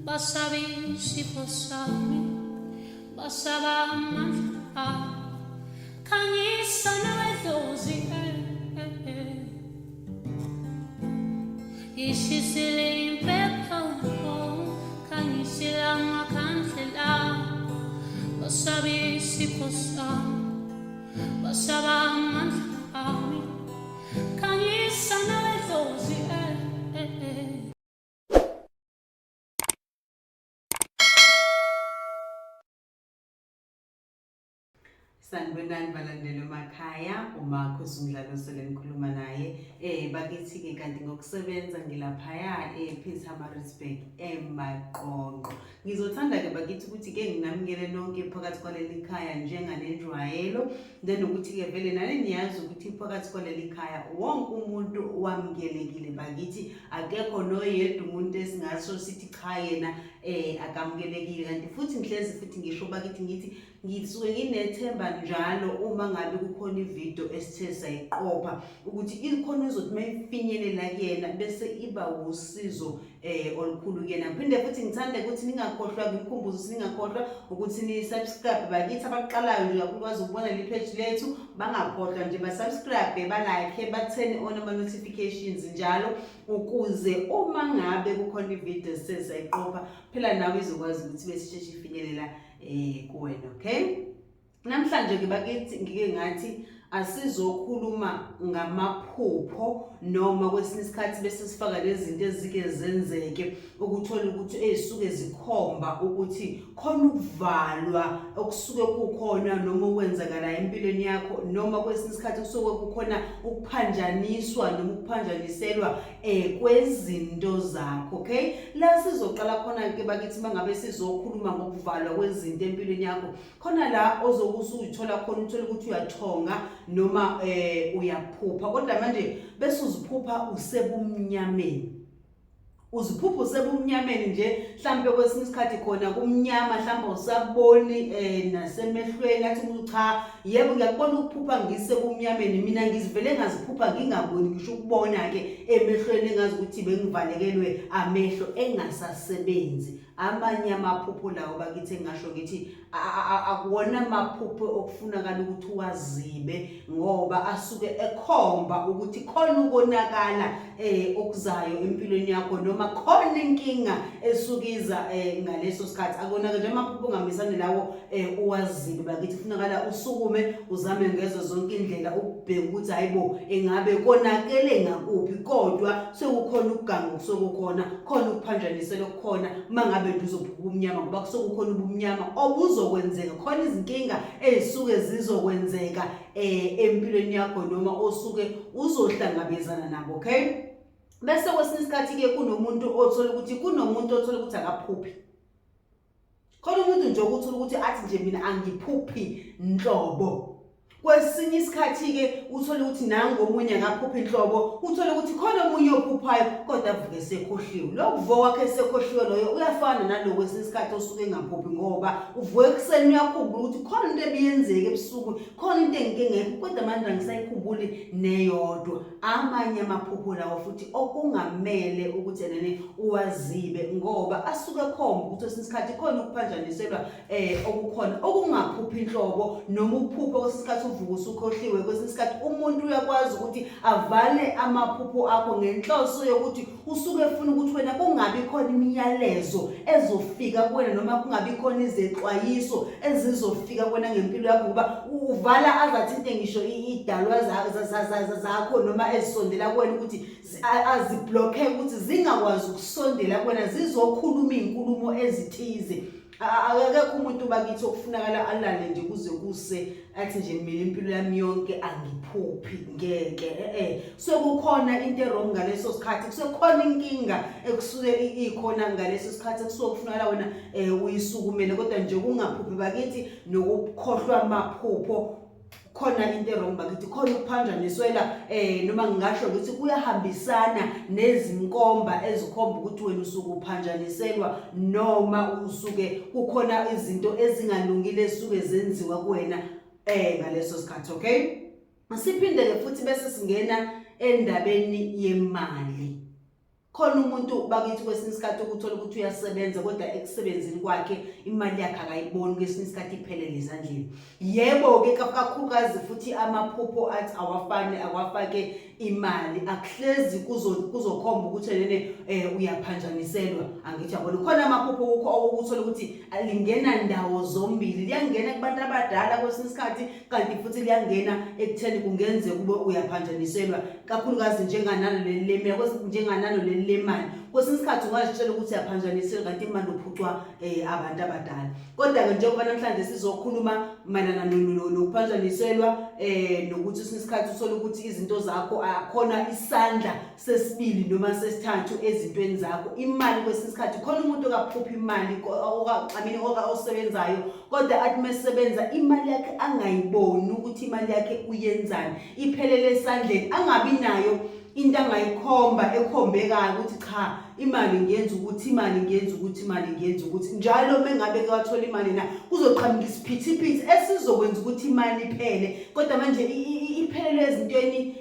Basaba isipho sami, basaba amandla ami. Khanyisa nawedlozi, eh, eh, eh. Ishisile impepho, khanyisile amakhandlela. Basaba isipho sami, basaba amandla ami. Khanyisa nawedlozi, eh, eh, eh. Sanibonani balandeli emakhaya, uMakhosi umdlalo osele ngikhuluma naye. Bakithi-ke kanti ngokusebenza ngilaphaya ePietermaritzburg eMaqonqo. Ngizothanda-ke bakithi ukuthi-ke nginamukele nonke phakathi kwaleli khaya njenganenjwayelo. Then ukuthi-ke vele nani niyazi ukuthi phakathi kwaleli khaya wonke umuntu wamukelekile bakithi, akekho noyedwa umuntu esingasho sithi cha yena akamukelekile. Kanti futhi ngihlezi futhi ngisho bakithi ngithi ngisuke nginethemba njalo uma ngabe kukhona ividiyo esithe sayiqopha ukuthi ikhona izothi uma ifinyelela kuyena bese iba wusizo olukhulu kuyena. Ngiphinde futhi ngithande ukuthi ningakhohlwa, nginikhumbuze ukuthi ningakhohlwa ukuthi ni-subscribe bakithi abaqalayo nje kakhulukazi ukubona leli page lethu, bangakhohlwa nje ba-subscribe, ba-like, ba-turn on ama-notifications njalo ukuze uma ngabe kukhona ividiyo esithe sayiqopha phela nawe izokwazi ukuthi besisheshe ifinyelela kuwena. Okay, namhlanje ke bakithi ngike ngathi asizokhuluma ngamaphupho noma kwesinye isikhathi bese sifaka lezinto ezike zenzeke ukuthola ukuthi ezisuke zikhomba ukuthi khona ukuvalwa okusuke kukhona noma okwenzakala empilweni yakho, noma kwesinye isikhathi kusuke kukhona ukuphanjaniswa noma ukuphanjaniselwa kwezinto zakho. Okay, la sizoqala khona ke bakithi mangabe sizokhuluma ngokuvalwa kwezinto empilweni yakho, khona la ozobe usuyithola khona uthole ukuthi uyathonga noma uyaphupha, kodwa manje bese uziphupha usebumnyameni. Uziphupha usebumnyameni nje, mhlambe kwesinye isikhathi khona kumnyama, mhlambe usaboni nasemehlweni, athi umuntu cha yebo ngiyakubona ukuphupha ngisebumnyameni, mina ngizivele ngaziphupha ngingaboni ngisho ukubona ke emehlweni, engazi ukuthi bengivalekelwe amehlo engasasebenzi. Amanye amaphupho lawo bakithi engasho ngithi akuwona amaphupho okufunakala ukuthi uwazibe, ngoba asuke ekhomba ukuthi khona ukonakala okuzayo empilweni yakho noma khona inkinga esukiza ngaleso sikhathi. Akonake nje amaphupho ongahambisani lawo uwazibe bakithi, kufunakala usukume uzame ngezo zonke indlela ukubheka ukuthi hayibo engabe konakele ngakuphi, kodwa sekukhona ukuganga okusuke kukhona, khona ukuphanjanisela okukhona mangabe nje uzophupha ubumnyama, ngoba kusuke kukhona ubumnyama obuzokwenzeka, khona izinkinga ezisuke zizokwenzeka empilweni yakho noma osuke uzohlangabezana nabo. Okay, bese kwesinye isikhathi ke kunomuntu othola ukuthi akaphuphi. Khona umuntu nje okuthola ukuthi athi nje mina angiphuphi nhlobo. Kwesinye isikhathi ke uthole ukuthi nangu omunye akaphuphi inhlobo, uthole ukuthi khona omunye ophuphayo kodwa avuke esekhohliwe. Lo kuvuka kwakhe esekhohliwe loyo uyafana nalo kwesinye isikhathi osuke engaphuphi, ngoba uvuka ekuseni uyakhumbula ukuthi khona into ebiyenzeka ebusuku, khona into engike ngekho, kodwa manje angisayikhumbuli neyodwa. Amanye amaphupho lawo futhi okungamele ukuthi enene uwazibe, ngoba asuke ekhomba ukuthi kwesinye isikhathi khona ukuphanjaniselwa okukhona okungaphuphi inhlobo, noma ukuphupha kwesinye isikhathi uvuka usukhohliwe. Kwesinye isikhathi umuntu uyakwazi ukuthi avale amaphupho akho ngenhloso yokuthi usuke efuna ukuthi wena kungabi khona imiyalezo ezofika kuwena noma kungabi khona izexwayiso ezizofika kuwena ngempilo yakho, ngoba uvala azathinte ngisho idalwa zakho noma ezisondela kuwena ukuthi aziblocke ukuthi zingakwazi ukusondela kuwena zizokhuluma izinkulumo ezithize. Akekho umuntu bakithi okufunakala alale nje kuze kuse athi nje mina impilo yami yonke angiphuphi, ngeke. Sekukhona into e-wrong ngaleso sikhathi, kusekhona inkinga ekusuke ikhona ngaleso sikhathi ekusuke kufunakala wena uyisukumele. Kodwa nje kungaphuphi bakithi nokukhohlwa amaphupho, khona into e-wrong bakithi, khona ukuphanjaniswela noma ngingasho ukuthi kuyahambisana nezinkomba ezikhomba ukuthi wena usuke uphanjaniselwa noma usuke kukhona izinto ezingalungile esuke zenziwa kuwena ngaleso sikhathi. Okay, siphinde ke futhi bese singena endabeni yemali. Khona umuntu bakithi kwesinye isikhathi ukuthola ukuthi uyasebenza kodwa ekusebenzini kwakhe imali yakhe akayiboni kwesinye isikhathi iphelele ezandleni. Yebo-ke kakhulukazi futhi amaphupho athi awafane awafake imali akuhlezi kuzokhomba ukuthi lene uyaphambaniselwa angithi yabona khona amaphupho kukho okuthola ukuthi lingena ndawo zombili liyangena kubantu abadala kwesinye isikhathi kanti futhi liyangena ekutheni kungenzeka kube uyaphambaniselwa kakhulukazi njenganalo leli lemali njenganalo leli lemali kwesinye isikhathi ungazitshela ukuthi uyaphambaniselwa kanti imali uphucwa abantu abadala. Kodwa-ke njengoba namhlanje sizokhuluma mayelana nokuphambaniselwa nokuthi kwesinye isikhathi uthole ukuthi izinto zakho akhona isandla sesibili noma sesithathu ezintweni zakho. Imali kwesinye isikhathi khona umuntu okaphupha imali I mean osebenzayo kodwa athi mesebenza imali yakhe angayiboni ukuthi imali yakhe uyenzani, iphelele esandleni, angabi nayo into angayikhomba ekhombekayo ukuthi cha imali ngiyenza ukuthi imali ngiyenza ukuthi imali ngiyenza ukuthi. Njalo mengabe ke wathola imali na kuzoqhamuka isiphithiphithi esizokwenza ukuthi imali iphele, kodwa manje iphelele ezintweni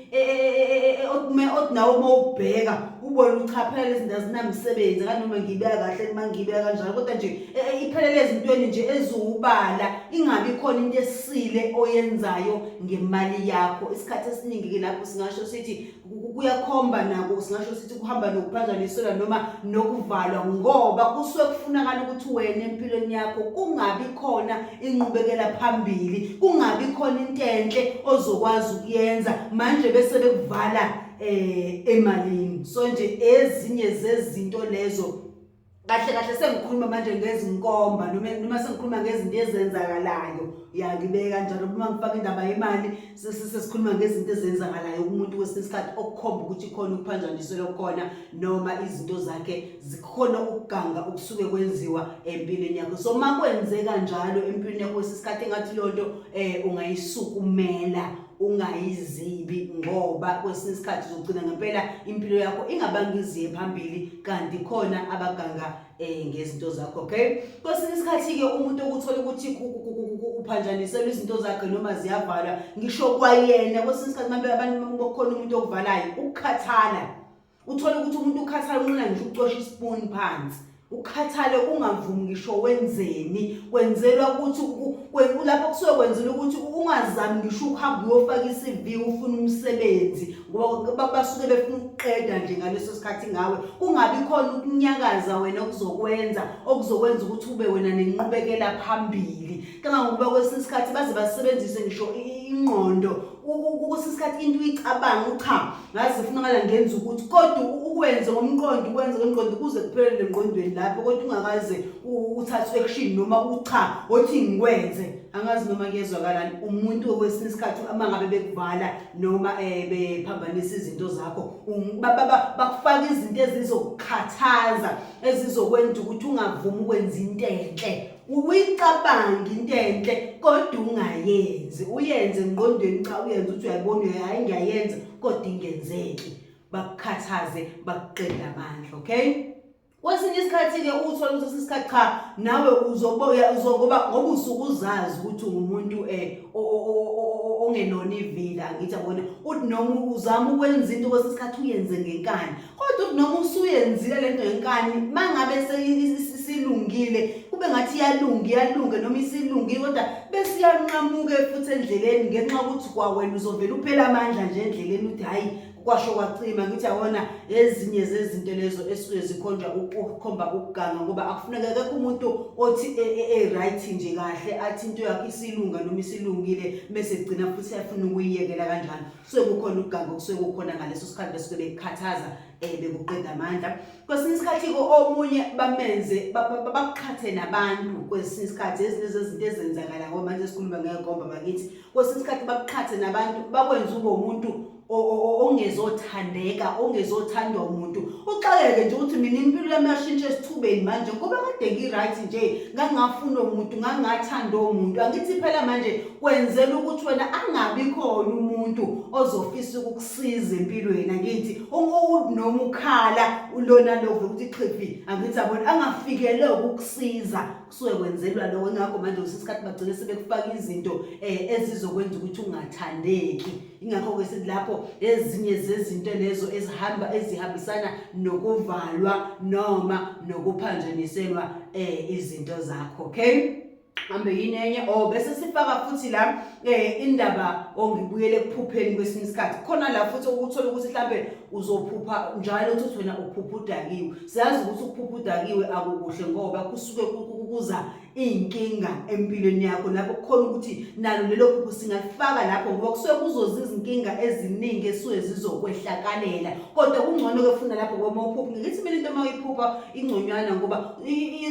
othi nawe uma ubheka ubone ukuthi cha phela lezi zinto azinamsebenzi, kanoma ngiyibeka kahle uma ngiyibeka kanjalo, kodwa nje iphelele ezintweni nje eziwubala, ingabi khona into esile oyenzayo ngemali yakho. Isikhathi esiningi-ke lapho singasho sithi kuyakhomba nako, singasho sithi kuhamba nokuphazaniselwa noma nokuvalwa, ngoba kusuke kufunakala ukuthi wena empilweni yakho kungabi khona inqubekela phambili, kungabi khona into enhle ozokwazi ukuyenza, manje bese bekuvala emalini. So nje ezinye zezinto lezo kahle kahle sengikhuluma manje ngezinkomba noma sengikhuluma ngezinto ezenzakalayo, ya ngibeka kanjalo. Uma ngifaka indaba yemali sesikhuluma ngezinto ezenzakalayo kumuntu kwesinye isikhathi okukhomba ukuthi khona ukuphanjaniselwa khona noma izinto zakhe zikhona ukuganga okusuke kwenziwa empilweni yakho. So uma kwenzeka njalo empilweni yakho kwesinye isikhathi engathi leyo nto ungayisukumela ungayizibi, ngoba kwesinye isikhathi uzogcina ngempela impilo yakho ingabange iziye phambili kanti khona abaganga ngezinto zakho. Okay, kwesinye isikhathi-ke umuntu okuthola ukuthi uphanjaniselwa izinto zakhe noma ziyavalwa, ngisho kwayena kwesinye isikhathi manje abantu kukhona umuntu okuvalayo ukukhathala, uthole ukuthi umuntu ukhathala unqina ngisho ukucosha isipuni phansi, ukhathale ungavumi ngisho wenzeni, kwenzelwa ukuthi lapho kusuke kwenzelwa ukuthi ungazami ngisho ukuhamba uyofaka i-CV ufuna umsebenzi, ngoba basuke befuna ukuqeda nje ngaleso sikhathi ngawe, kungabi khona ukunyakaza wena okuzokwenza ukuthi ube wena nenqubekela phambili. Kangangokuba kwesinye isikhathi baze basebenzise ngisho ingqondo, kwesinye isikhathi into uyicabanga cha ngaze kufunakala ngenza ukuthi, kodwa ukwenze ngomqondo, ukwenze ngomqondo kuze kuphelele engqondweni lapho, kodwa ungakaze uthathe action noma ucha othi ngikwenze. Angazi noma kuyezwakalani. Umuntu kwesinye isikhathi uma ngabe bekuvala noma bephambanisa izinto zakho, bakufaka izinto ezizokukhathaza, ezizokwenza ukuthi ungavumi ukwenza into enhle. Uyicabange into enhle kodwa ungayenzi, uyenze engqondweni, cha uyenze uthi uyayibona, hayi ngiyayenza kodwa ingenzeki, bakukhathaze bakuqede amandla. Okay, kwesinye isikhathi-ke uthole ukuthi isikhathi cha nawe uzoboya uzogoba ngoba usuke uzazi ukuthi ungumuntu ongelona ivila, angithi yabona, uthi noma uzama ukwenza into kwesinye isikhathi uyenze ngenkani, kodwa uthi noma usuyenzile lento ngenkani, mangabe silungile kube ngathi iyalunga iyalunga noma isilungile, kodwa bese iyanqamuke futhi endleleni ngenxa yokuthi kwawena uzovela uphela amandla nje endleleni, uthi hhayi kwasho kwacima. Ngithi yabona ezinye zezinto lezo esuke zikhonjwa ukukhomba ukuganga, ngoba akufuneka akekho umuntu othi e-right nje kahle athi into yakhe isilunga noma isilungile bese gcina futhi afuna ukuyiyekela kanjalo. Kusuke kukhona ukuganga okusuke kukhona ngaleso sikhathi, besuke bekukhathaza bekuqeda amandla. Kwesinye isikhathi-ke omunye bamenze bakuqhathe nabantu kwesinye isikhathi, ezinye zezinto ezenzakala ngoba manje sikhuluma ngekomba bakithi, kwesinye isikhathi bakuqhathe nabantu bakwenze ube umuntu ongezothandeka, ongezothandwa umuntu, uxakeke nje ukuthi mina impilo yami yashintsha esithubeni manje ngoba kade ngi-right nje, ngangingafuni umuntu, ngangingathanda umuntu. Angithi phela manje kwenzela ukuthi wena angabi khona umuntu ozofisa ukukusiza empilweni, angithi noma ukhala ulona lovo ukuthi xhifi, angithi yabona angafikele ukukusiza, kusuke kwenzelwa lokho. Ingakho manje kwesinye isikhathi bagcine sebekufaka izinto ezizokwenza ukuthi ungathandeki. Ingakho-ke sithi lapho ezinye zezinto lezo ezihamba ezihambisana nokuvalwa noma nokuphanjaniselwa izinto zakho, okay? Hambe yini enye? Oh, bese sifaka futhi la indaba ongibuyele ekuphupheni kwesinye isikhathi. Khona la futhi ukuthola ukuthi mhlambe uzophupha njalo, uthi wena uphupha udakiwe. Siyazi ukuthi ukuphupha udakiwe akukuhle, ngoba kusuke kuza iy'nkinga empilweni yakho. Lapho kukhona ukuthi nalo lelo phupho singalifaka lapho, ngoba kusuke kuzoza izinkinga eziningi esuke zizokwehlakalela. Kodwa kungcono-ke funa lapho, ngoba uma uphupha, ngithi mina into uma uyiphupha ingconywana, ngoba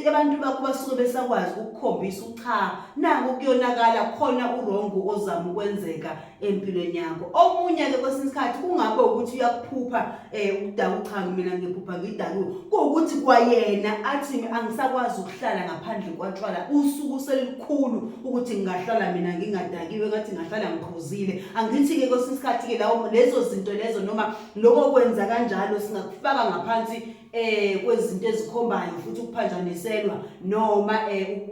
abantu bakho basuke besakwazi ukukhombisa cha, naku kuyonakala khona, u-wrong ozama ukwenzeka empilweni yakho. Omunye-ke kwesinye isikhathi kungabe ukuthi uyakuphupha ukudaka, cha, mina ngiphupha ngidakiwe, kuwukuthi kwayena athi angisakwazi ukuhlala ngaphandle kwatshwala, usuku selukhulu ukuthi ngingahlala mina ngingadakiwe, ngathi ngingahlala ngiphuzile. Angithi-ke kwesinye isikhathi-ke lawo lezo zinto lezo noma lokho kwenza kanjalo singakufaka ngaphansi kwezinto ezikhombayo futhi ukuphanjaniselwa noma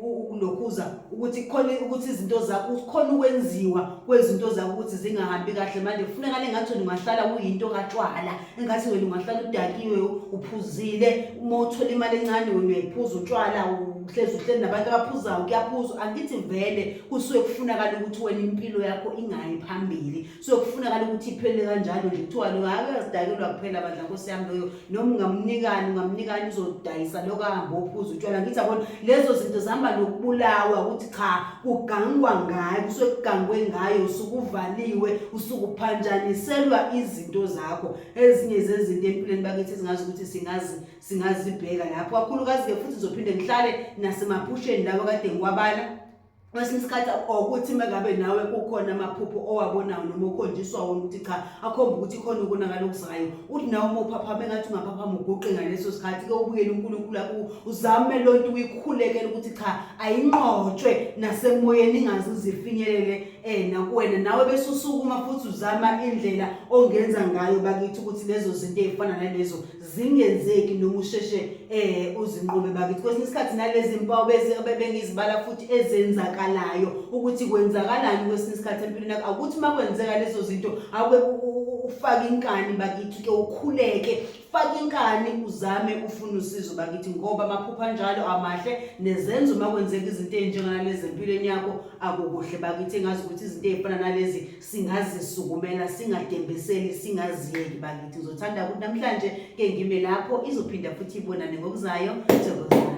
ukulokhuza ukuthi khona ukuthi izinto zakho khona ukwenziwa kwezinto zakho ukuthi zingahambi kahle. Manje kufuneka engathi wena ungahlala uyinto katshwala, engathi wena ungahlala udakiwe, uphuzile. Uma uthola imali encane wena uyayiphuza utshwala, uhlezi uhleli nabantu abaphuzayo, kuyaphuzwa. Angithi vele kusuke kufunakala ukuthi wena impilo yakho ingayi phambili, so kufunakala ukuthi iphele kanjalo nje. Kuthiwa lo hayi uyazidakelwa kuphela bandla, nkosi yami, loyo noma ungamnikani ungamnikani uzodayisa lokho, ahambe ophuza utshwala. Ngithi yabona lezo zinto zihamba nokubulawa, ukuthi cha, kugangwa ngayo, kusuke kugangwe ngayo, usuke uvaliwe, usuke uphanjaniselwa izinto zakho. Ezinye zezinto empilweni bakithi ezingazi ukuthi singazibheka lapho kakhulukazi-ke futhi ngizophinde ngihlale nasemaphusheni lawo kade ngiwabala kwesinye isikhathi, ukuthi uma ngabe nawe kukhona amaphupho owabonayo noma okhonjiswa wona ukuthi cha, akhomba ukuthi khona ukonakala okuzayo, uthi nawe uma uphaphama engathi ungaphaphama uguqe ngaleso sikhathi-ke, ubuyele uNkulunkulu akho, uzame loo nto uyikhulekele ukuthi cha, ayinqotshwe nasemoyeni, ingaze uzifinyelele nakuwena. Nawe bese usukuma futhi uzama indlela ongenza ngayo bakithi ukuthi lezo zinto ey'fana nalezo zingenzeki noma usheshe uzinqobe bakithi. Kwesinye isikhathi nalezi mpawu bengizibala futhi ezenzakalayo ukuthi kwenzakalani kwesinye isikhathi empilweni yakho, akuthi uma kwenzeka lezo zinto ake ufake inkani bakithi, ke ukhuleke, faka inkani, uzame ufune usizo bakithi, ngoba amaphupho anjalo amahle nezenzo uma kwenzeka izinto ey'njenganalezi empilweni yakho akukuhle bakithi. Engazi ukuthi izinto ey'fana nalezi singazisukumela, singadembeseli, singaziyeki bakithi. Ngizothanda ukuthi namhlanje ke ngime lapho, izophinda futhi ibonane ngokuzayo. Thokozani.